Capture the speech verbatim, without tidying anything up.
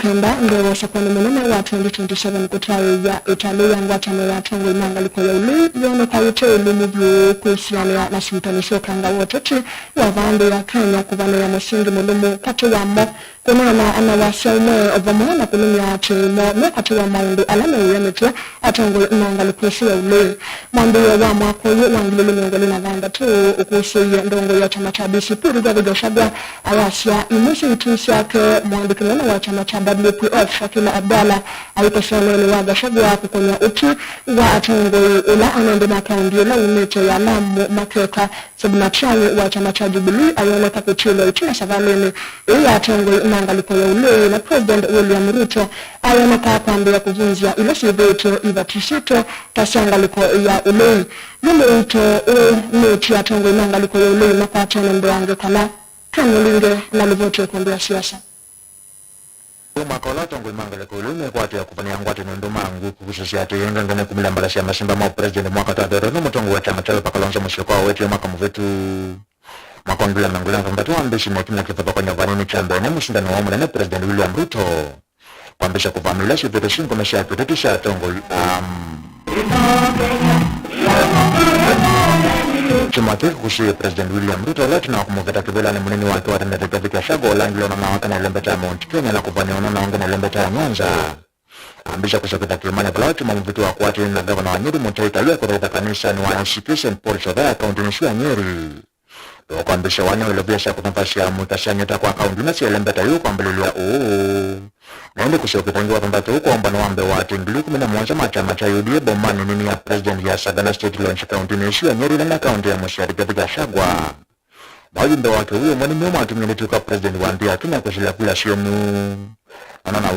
Kenda ndewa ũsakũani mũnene wa twenty twenty-seven kũtaĩĩa ĩtalĩ ya ngwatanĩo ya atongoi ma ngalĩko ya ũlei yonekaĩte ĩlũmu vyũ kwĩsianĩa na syĩtano sya ũkanga wa ũteti wa vaa nthĩ ya Kenya kũvanĩĩa mũsingi mũlũmu katĩ wamo, kũneena ana wasya ũmwe vamwe na kũlũmya atĩĩ moo me katĩ wa maũndũ ala meũĩanĩtw'e atongoi ma ngalĩko ĩsu ya ũlei. Mwambĩĩo wa mwaka ũyũ wa ngili ili mĩongo ĩlĩ na thanthatũ ũkũsĩĩie ndongoi ya kyama kya D C P Rigathi Gachagua ayasya imwe sya itumi syake mũandĩki mũnene wa kyama kya W P F Shakila Abdalla aĩ kũsyoneeni wa Gachagua kũkony'a ũtwi wa atongoi ũla anene ma kaũndi ĩla umĩte ya Lamu makeka. Said Matiang'i wa kyama kya Jubilee ayoneka kũtilwa ĩtina savalĩnĩ ĩĩ ya atongoi ma ngalĩko ya ũlei, na President William Ruto ayoneka kwambĩĩa kũvunzya ila syĩthĩĩtwe ivatisĩtwe ta sya ngalĩko ya ũlei. Yu mũuto ũũ nũtie atongoi ma ngalĩko ya ũlei makwatene mbeange kana. Ken Mũlinge na livoti ya ĩkũmbĩ ya siasa. Mwaka ũla atongoi ma ngalĩko ya ũlei mekwatĩĩa kũvanĩĩa ngwatanĩo nũndũ ma ngũ kũkusĩsya atĩ ĩngenge nĩ kumĩla mbala sya masimba ma ũpresident mwaka twathetwe nĩ mũtongoi wa kyama kya Wiper Kalonzo Musyoka wawetie mwaka mũvĩtu. Mwaka wa ngili ĩmwe na mĩongo ĩlĩ na thanthatũ wambĩĩsye na kĩmya kĩvathũkany'o vanini kya mbee nĩ mũsindani wa mũnene President William Ruto kwambĩĩsya kũvamĩla syĩthĩĩtwe syĩ ngome sya kĩũteti sya atongoi. Am. Kyumwa kĩĩ kĩkũsĩĩie President William Ruto ũla ĩtina wa kũmũvĩta kĩvĩlanĩ mũnini wake wa tene Rigathi Gachagua ũlangile ũnana wake na ĩlembeta ya Mount Kenya na kũvanĩa ũnana ũngĩ na ĩlembeta ya Nyanza. Ambĩĩsya kũsyokethya kĩĩmanĩ vala kyumwa mũvĩtu wakwatĩĩe na ngavana wa Nyeri Mũtahi Kahiũ kũthaitha kanisanĩ wa A C K Saint Paul Kyothaya kaũntĩnĩ ĩsu ya Nyeri. Kwambĩĩsya wanĩo ilovia sya kũthathasya mũika sya nyota kwa kaũntĩ ila syaĩle mbeta yu kwambĩlĩlya ũũ. Na ĩndĩ kũsyokethya ĩngĩ wathanthatũ ũũ kwa ũmbano wa mbee wa atĩ ngili ĩkũmi na mũonza ma kyama kya U D A mbomanĩ nini ya President ya Sagana State Launch kaũntĩnĩ ĩsu ya Nyeri na kaũntĩ ya mũsyĩ Rigathi Gachagua. Mawĩmbĩ wake ũyũ ũmwe nĩmo matumie nĩtw'ĩka President wa nthĩ ya Kenya kũsilya kula syũmũ. Ana na